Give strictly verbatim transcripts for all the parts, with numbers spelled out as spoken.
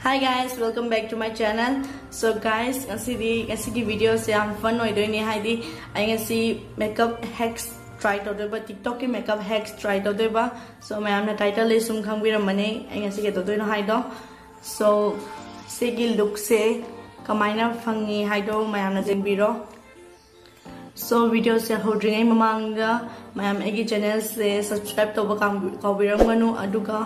Hi guys, welcome back to my channel. So guys, ꯉꯁꯤꯗꯤ, ꯉꯁꯤꯒꯤ video ꯁꯦ ꯌꯥꯝ fun ꯑꯣꯏꯗꯣꯏꯅꯦ, ꯍꯥꯏꯗꯤ ꯑꯩ ꯉꯁꯤ makeup hacks try ꯇꯧꯗꯣꯏꯕ, TikTok ꯀꯤ makeup hacks try ꯇꯧꯗꯣꯏꯕ꯫ So ꯃꯌꯥꯝꯅ title ꯗꯤ ꯁꯨꯝ ꯈꯪꯕꯤꯔꯝꯃꯅꯤ ꯑꯩ ꯉꯁꯤ ꯀꯩꯗꯧꯗꯣꯏꯅꯣ ꯍꯥꯏꯗꯣ꯫ So ꯁꯤꯒꯤ look ꯁꯦ ꯀꯃꯥꯏꯅ ꯐꯪꯉꯤ ꯍꯥꯏꯗꯣ ꯃꯌꯥꯝꯅ ꯌꯦꯡꯕꯤꯔꯣ꯫ So video ꯁꯦ ꯍꯧꯗ꯭ꯔꯤꯉꯩ ꯃꯃꯥꯡꯗ ꯃꯌꯥꯝ ꯑꯩꯒꯤ channel ꯁꯦ subscribe ꯇꯧꯕ ꯀꯥꯎꯕꯤꯔꯝꯒꯅꯨ, ꯑꯗꯨꯒ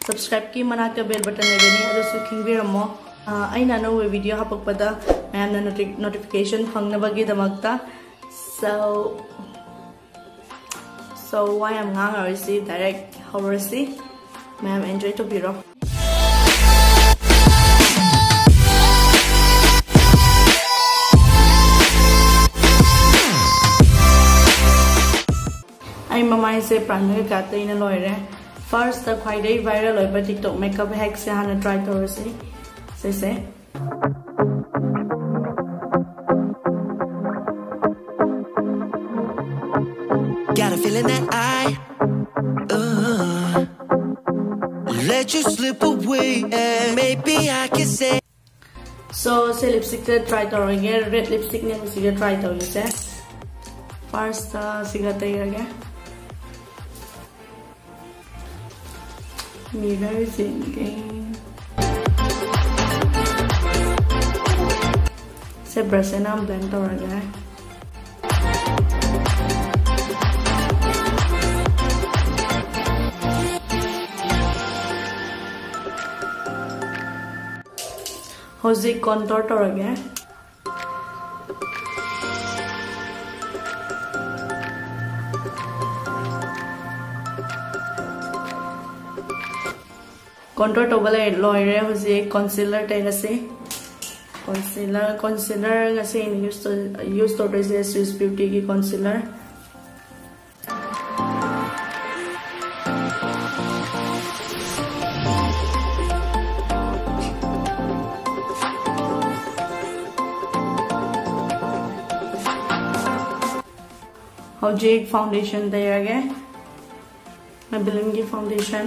subscribe ꯀꯤ ꯃꯅꯥꯛꯇ bell button ꯂꯩꯕꯅꯤ, ꯑꯗꯨꯁꯨ ꯈꯤꯡꯕꯤꯔꯝꯃꯣ꯫ ꯑ, ꯑꯩꯅ ꯑꯅꯧꯕ video ꯍꯥꯄꯛꯄꯗ ꯃꯌꯥꯝꯅ noti-, notification ꯐꯪꯅꯕꯒꯤꯗꯃꯛꯇ꯫ So, so ꯋꯥ ꯌꯥꯝ ꯉꯥꯡꯉꯔꯣꯏꯁꯤ, direct ꯍꯧꯔꯁꯤ꯫ ꯃꯌꯥꯝ enjoy ꯇꯧꯕꯤꯔꯣ꯫ ꯑꯩ ꯃꯃꯥꯏꯁꯦ primer ꯀꯩꯀꯥ ꯇꯩꯅ ꯂꯣꯏꯔꯦ꯫ First ꯇ ꯈ꯭ꯋꯥꯏꯗꯒꯤ viral ꯑꯣꯏꯕ TikTok makeup hack ꯁꯦ ꯍꯥꯟꯅ try ꯇꯧꯔꯁꯤ꯫ ꯁꯤꯁꯦ꯫ Got a feeling that I, uh, let you slip away, and maybe I can say. So ꯁꯤ lipstick ꯁꯦ try ꯇꯧꯔꯒꯦ꯫ Red lipstick ꯅꯦ ꯁꯤꯒ try ꯇꯧꯔꯤꯁꯦ꯫ First ꯇ ꯁꯤꯒ ꯇꯩꯔꯒꯦ꯫ Mirror ꯌꯦꯡꯒꯦ꯫ ꯁꯦ brush ꯁꯤꯅ blend ꯇꯧꯔꯒꯦ꯫ ꯍꯧꯖꯤꯛ contour ꯇꯧꯔꯒꯦ꯫ Contour ꯇꯧꯕ ꯂꯩ-, ꯂꯣꯏꯔꯦ꯫ ꯍꯧꯖꯤꯛ concealer ꯇꯩꯔꯁꯤ꯫ Concealer, concealer ꯉꯁꯤ ꯑꯩꯅ use ꯇꯧ-, use ꯇꯧꯗꯣꯏꯁꯦ Swiss Beauty ꯒꯤ concealer꯫ ꯍꯧꯖꯤꯛ foundation ꯇꯩꯔꯒꯦ꯫ Maybelline ꯒꯤ foundation꯫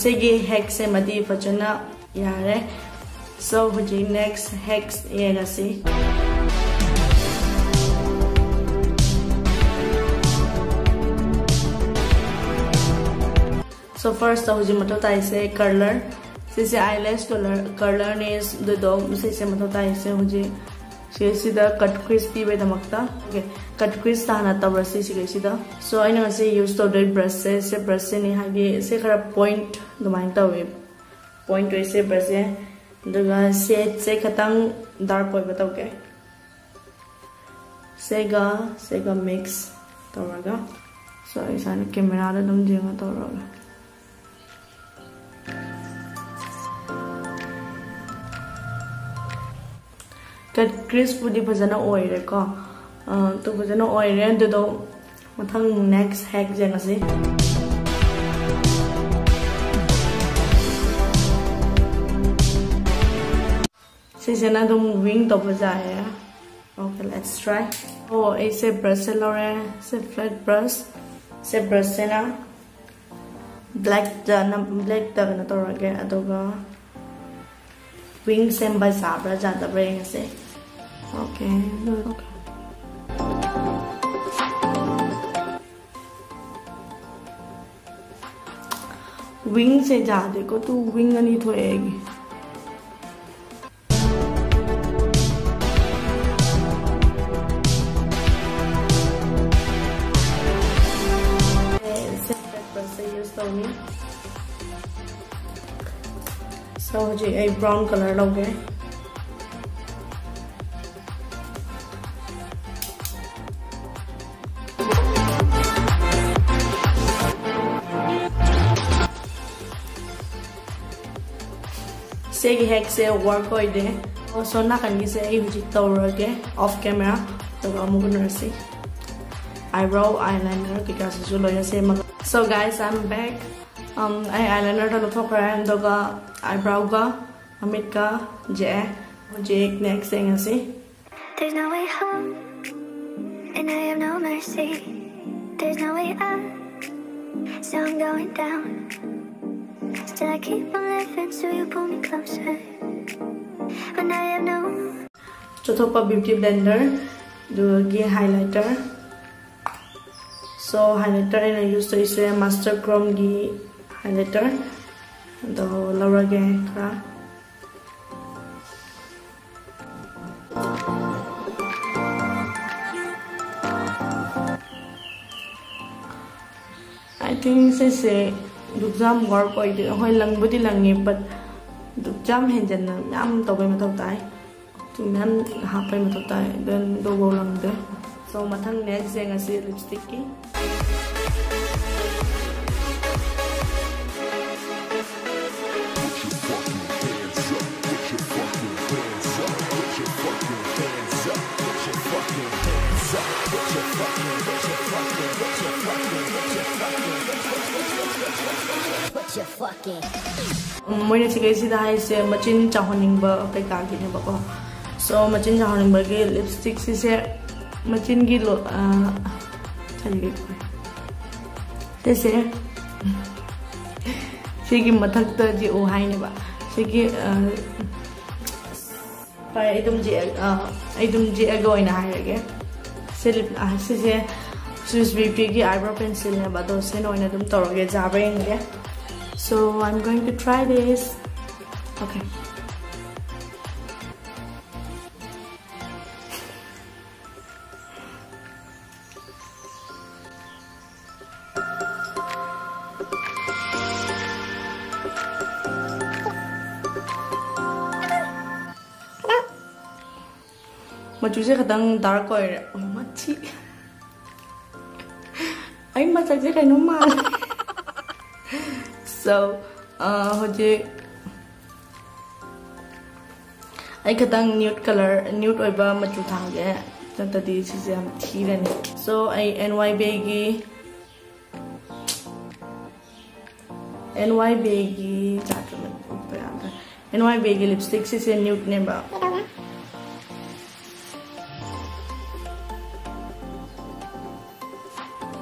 ꯁꯤꯒꯤ ꯍꯦꯛ ꯁꯦꯝꯃꯗꯤ ꯐꯖꯅ ꯌꯥꯔꯦ꯫ So ꯍꯧꯖꯤꯛ next ꯍꯦꯛ ꯌꯦꯡꯉꯁꯤ꯫ So first ꯍꯧꯖꯤꯛ ꯃꯊꯧ ꯇꯥꯏꯁꯦ color꯫ ꯁꯤꯁꯦ eyelash color, colorꯅꯦ꯫ ꯑꯗꯨꯗꯣ ꯁꯤꯁꯦ ꯃꯊꯧ ꯇꯥꯏꯁꯦ ꯍꯧꯖꯤꯛ ꯁꯤꯁꯤꯗ cut crease ꯄꯤꯕꯩꯗꯃꯛꯇ꯫ Okay, cut crease ꯍꯥꯟꯅ ꯇꯧꯔꯁꯤ ꯁꯤꯒꯩꯁꯤꯗ꯫ So ꯑꯩꯅ ꯉꯁꯤ use ꯇꯧꯗꯣꯏ brushꯁꯦ ꯁꯤ brushꯁꯤꯅꯤ, ꯍꯥꯏꯗꯤ ꯁꯤ ꯈꯔ point ꯑꯗꯨꯃꯥꯏꯅ ꯇꯧꯋꯦ꯫ Point ꯑꯣꯏꯁꯦ brushꯁꯦ꯫ ꯑꯗꯨꯒ shadeꯁꯦ ꯈꯤꯇꯪ dark ꯑꯣꯏꯕ ꯇꯧꯒꯦ꯫ ꯁꯤꯒ ꯁꯤꯒ mix ꯇꯧꯔꯒ꯫ So ꯏꯁꯥꯅ cameraꯗ ꯑꯗꯨꯝ ꯌꯦꯡꯉ ꯇꯧꯔꯒ꯫ Cut creaseꯄꯨꯗꯤ ꯐꯖꯅ ꯑꯣꯏꯔꯦꯀꯣ꯫ ꯑ, ꯑꯗꯨ ꯐꯖꯅ ꯑꯣꯏꯔꯦ꯫ ꯑꯗꯨꯗꯣ ꯃꯊꯪ next ꯍꯦꯛ ꯌꯦꯡꯉꯁꯤ꯫ ꯁꯤꯁꯤꯅ ꯑꯗꯨꯝ wing ꯇꯧꯕ ꯌꯥꯏꯌꯦ꯫ Okay, let's try. ꯑꯣ, ꯑꯩꯁꯦ brushꯁꯦ ꯂꯧꯔꯦ꯫ ꯁꯤ flat brush꯫ ꯁꯤ brushꯁꯤꯅ blackꯇ ꯅꯝ-, blackꯇ ꯀꯩꯅꯣ ꯇꯧꯔꯒꯦ꯫ ꯑꯗꯨꯒ wing ꯁꯦꯝꯕ ꯌꯥꯕ꯭ꯔꯥ ꯌꯥꯗꯕ꯭ꯔꯥ ꯌꯦꯡꯉꯁꯦ꯫ Okay, okay. Wingꯁꯦ ꯌꯥꯗꯦꯀꯣ, ꯇꯨ wing ꯑꯅꯤ ꯊꯣꯛꯑꯦ ꯑꯩꯒꯤ꯫ Brushꯁꯦ use ꯇꯧꯅꯤ꯫ So ꯍꯧꯖꯤꯛ ꯑꯩ brown color ꯂꯧꯒꯦ꯫ ꯁꯤꯒꯤ ꯍꯦꯛꯁꯦ work ꯑꯣꯏꯗꯦ꯫ So ꯅꯥꯀꯟꯒꯤꯁꯦ ꯑꯩ ꯍꯧꯖꯤꯛ ꯇꯧꯔꯒꯦ off camera, ꯑꯗꯨꯒ ꯑꯃꯨꯛ ꯎꯅꯔꯁꯤ꯫ Eyebrow, eyeliner ꯀꯩꯀꯥꯁꯤꯁꯨ ꯂꯣꯏꯅ ꯁꯦꯝꯃꯒ꯫ So guys, I'm back. Um, ꯑꯩ eyelinerꯗꯣ ꯂꯧꯊꯣꯛꯈ꯭ꯔꯦ, ꯑꯗꯨꯒ eyebrowꯒ ꯃꯃꯤꯠꯀ ꯌꯦꯛꯑꯦ꯫ ꯍꯧꯖꯤꯛ next ꯌꯦꯡꯉꯁꯤ꯫ There's no way home, and I have no mercy. There's no way out, so I'm going down. Still I keep on living, so you pull me closer. When I have no. ꯆꯣꯊꯣꯛꯄ beauty blender, ꯑꯗꯨꯒꯤ highlighter. ꯁꯣ ꯍꯥꯏꯂꯥꯏꯇꯔ ꯑꯩꯅ use ꯇꯧꯔꯤꯁꯦ master ꯀ꯭ꯔꯣꯝꯒꯤ ꯍꯥꯏꯂꯥꯏꯇꯔ꯫ ꯑꯗꯣ ꯂꯧꯔꯒꯦ ꯈꯔ꯫ I think ꯁꯤꯁꯦ ꯑꯗꯨꯛ ꯌꯥꯝ ꯋꯥꯔꯛ ꯑꯣꯏꯗꯦ꯫ ꯍꯣꯏ, ꯂꯪꯕꯨꯗꯤ ꯂꯪꯉꯤ, but ꯑꯗꯨꯛ ꯌꯥꯝ ꯍꯦꯟꯖꯟꯅ ꯃꯌꯥꯝ ꯇꯧꯕꯩ ꯃꯊꯧ ꯇꯥꯏ꯫ ꯑꯗꯨ ꯃꯌꯥꯝ ꯍꯥꯞꯄꯩ ꯃꯊꯧ ꯇꯥꯏ꯫ Then ꯑꯗꯨꯐꯥꯎ ꯂꯪꯗꯦ꯫ So ꯃꯊꯪ ꯅꯦꯛꯁꯁꯦ ꯉꯁꯤ ꯂꯤꯞꯁꯇꯤꯛꯀꯤ꯫ ꯎꯝ, ꯃꯣꯏꯅ ꯁꯤꯈꯩꯁꯤꯗ ꯍꯥꯏꯁꯦ ꯃꯆꯤꯟ ꯆꯥꯎꯍꯟꯅꯤꯡꯕ ꯀꯩꯀꯥꯒꯤꯅꯦꯕꯀꯣ꯫ So ꯃꯆꯤꯟ ꯆꯥꯎꯍꯟꯅꯤꯡꯕꯒꯤ ꯂꯤꯞꯁꯇꯤꯛ ꯁꯤꯁꯦ ꯃꯆꯤꯟꯒꯤ ꯂꯣ-, ꯑ, ꯀꯔꯤ ꯀꯔꯤ? ꯁꯤꯁꯦ ꯁꯤꯒꯤ ꯃꯊꯛꯇ ꯌꯦꯛꯎ ꯍꯥꯏꯅꯦꯕ꯫ ꯁꯤꯒꯤ, ꯑ, ꯍꯣꯏ, ꯑꯩ ꯑꯗꯨꯝ ꯌꯦꯛꯑ-, ꯑ, ꯑꯩ ꯑꯗꯨꯝ ꯌꯦꯛꯑꯒ ꯑꯣꯏꯅ ꯍꯥꯏꯔꯒꯦ꯫ ꯁꯤ ꯂꯤꯞ-, ꯑ, ꯁꯤꯁꯦ Swiss Beauty ꯒꯤ eyebrow pencil ꯅꯦꯕ, ꯑꯗꯣ ꯁꯤꯅ ꯑꯣꯏꯅ ꯑꯗꯨꯝ ꯇꯧꯔꯒꯦ, ꯌꯥꯕ꯭ꯔꯥ ꯌꯦꯡꯒꯦ꯫ So I'm going to try this. Okay. ꯃꯆꯨꯁꯦ ꯈꯤꯇꯪ dark ꯑꯣꯏꯔꯦ꯫ ꯑꯣ, ꯃꯊꯤ꯫ ꯑꯩ ꯃꯁꯛꯁꯦ ꯀꯩꯅꯣꯝ ꯃꯥꯜꯂꯦ꯫ So, ꯑ, ꯍꯧꯖꯤꯛ ꯑꯩ ꯈꯤꯇꯪ nude color, nude ꯑꯣꯏꯕ ꯃꯆꯨ ꯊꯥꯒꯦ, ꯅꯠꯇ꯭ꯔꯗꯤ ꯁꯤꯁꯦ ꯌꯥꯝ ꯊꯤꯔꯅꯤ꯫ So, ꯑꯩ N Y Bae ꯒꯤ, N Y Bae ꯒꯤ ꯖꯥꯠ ꯑꯃ ꯎꯠꯄ ꯌꯥꯗ꯭ꯔꯦ꯫ N Y Bae ꯒꯤ ꯂꯤꯞꯁꯇꯤꯛ ꯁꯤꯁꯦ nude ꯅꯦꯕ꯫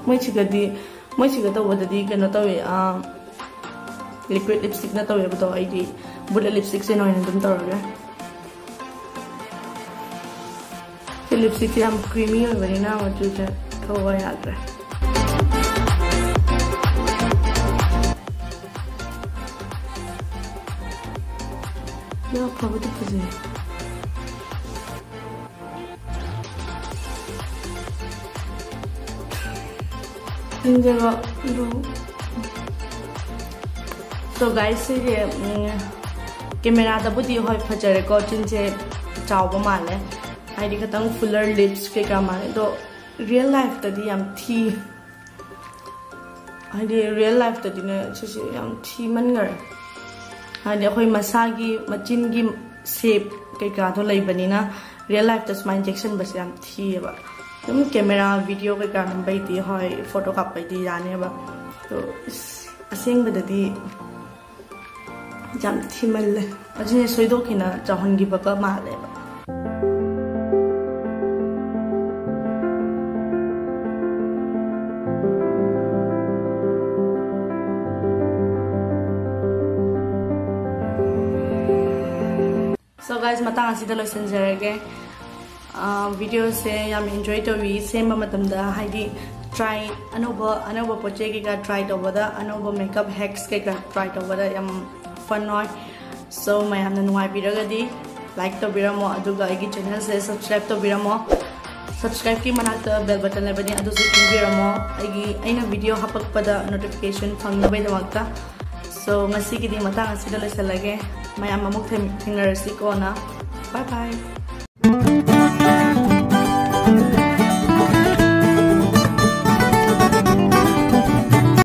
ꯃꯣꯏꯁꯤꯒꯗꯤ, ꯃꯣꯏꯁꯤꯒ ꯇꯧꯕꯗꯗꯤ ꯀꯩꯅꯣ ꯇꯧꯋꯦ, ꯑꯥ, Liquid lipstickꯅ ꯇꯧꯋꯦꯕꯗꯣ, ꯑꯩꯗꯤ bullet lipstickꯁꯦ ꯑꯣꯏꯅ ꯑꯗꯨꯝ ꯇꯧꯔꯒꯦ꯫ ꯁꯤ lipstickꯁꯦ ꯌꯥꯝ creamy ꯑꯣꯏꯕꯅꯤꯅ ꯃꯆꯨꯁꯦ ꯊꯧꯕ ꯌꯥꯗ꯭ꯔꯦ꯫ ꯌꯥꯝ ꯐꯕꯗꯤ ꯐꯖꯩ꯫ ꯆꯤꯟꯁꯦꯀꯣ, ꯑꯗꯨ, so guys, ꯁꯤꯁꯦ, ꯎꯝ, cameraꯗꯕꯨꯗꯤ ꯍꯣꯏ ꯐꯖꯔꯦꯀꯣ, ꯆꯤꯟꯁꯦ ꯆꯥꯎꯕ ꯃꯥꯜꯂꯦ, ꯍꯥꯏꯗꯤ ꯈꯤꯇꯪ fuller lips ꯀꯩꯀꯥ ꯃꯥꯜꯂꯦ, ꯑꯗꯣ real lifeꯇꯗꯤ ꯌꯥꯝ ꯊꯤ꯫ ꯍꯥꯏꯗꯤ real lifeꯇꯗꯤꯅꯦ, ꯁꯤꯁꯦ ꯌꯥꯝ ꯊꯤꯃꯟꯈꯔꯦ꯫ ꯍꯥꯏꯗꯤ ꯑꯩꯈꯣꯏ ꯃꯁꯥꯒꯤ ꯃꯆꯤꯟꯒꯤ shape ꯀꯩꯀꯥꯗꯣ ꯂꯩꯕꯅꯤꯅ real lifeꯇ ꯁꯨꯃꯥꯏꯅ ꯌꯦꯛꯁꯟꯕꯁꯦ ꯌꯥꯝ ꯊꯤꯌꯦꯕ꯫ ꯑꯗꯨꯝ camera, video ꯀꯩꯀꯥ ꯅꯝꯕꯩꯗꯤ ꯍꯣꯏ, photo ꯀꯥꯞꯄꯩꯗꯤ ꯌꯥꯅꯦꯕ꯫ ꯑꯗꯣ ꯏꯁ, ꯑꯁꯦꯡꯕꯗꯗꯤ ꯌꯥꯝ ꯊꯤꯃꯜꯂꯦ꯫ ꯑꯁꯤꯅꯦ ꯁꯣꯏꯗꯣꯛꯈꯤꯅ ꯆꯥꯎꯍꯟꯈꯤꯕꯒ ꯃꯥꯜꯂꯦꯕ꯫ So guys, ꯃꯇꯥꯡ ꯑꯁꯤꯗ ꯂꯣꯏꯁꯤꯟꯖꯔꯒꯦ꯫ ꯑꯥ, videoꯁꯦ ꯌꯥꯝ enjoy ꯇꯧꯏ ꯁꯦꯝꯕ ꯃꯇꯝꯗ, ꯍꯥꯏꯗꯤ try, ꯑꯅꯧꯕ ꯑꯅꯧꯕ ꯄꯣꯠ ꯆꯩ ꯀꯩꯀꯥ try ꯇꯧꯕꯗ, ꯑꯅꯧꯕ makeup hacks ꯀꯩꯀꯥ try ꯇꯧꯕꯗ ꯌꯥꯝ fun ꯑꯣꯏ꯫ So ꯃꯌꯥꯝꯅ ꯅꯨꯡꯉꯥꯏꯕꯤꯔꯒꯗꯤ like ꯇꯧꯕꯤꯔꯝꯃꯣ, ꯑꯗꯨꯒ ꯑꯩꯒꯤ channelꯁꯦ subscribe ꯇꯧꯕꯤꯔꯝꯃꯣ꯫ Subscribeꯀꯤ ꯃꯅꯥꯛꯇ bell button ꯂꯩꯕꯅꯤ, ꯑꯗꯨꯁꯨ ꯈꯤꯡꯕꯤꯔꯝꯃꯣ, ꯑꯩꯒꯤ, ꯑꯩꯅ video ꯍꯥꯄꯛꯄꯗ notification ꯐꯪꯅꯕꯒꯤꯗꯃꯛꯇ꯫ So ꯉꯁꯤꯒꯤꯗꯤ ꯃꯇꯥꯡ ꯑꯁꯤꯗ ꯂꯣꯏꯁꯤꯜꯂꯒꯦ꯫ ꯃꯌꯥꯝ ꯑꯃꯨꯛ ꯊꯦꯡ-, ꯊꯦꯡꯅꯔꯁꯤ ꯀꯣꯟꯅ꯫ Bye bye꯫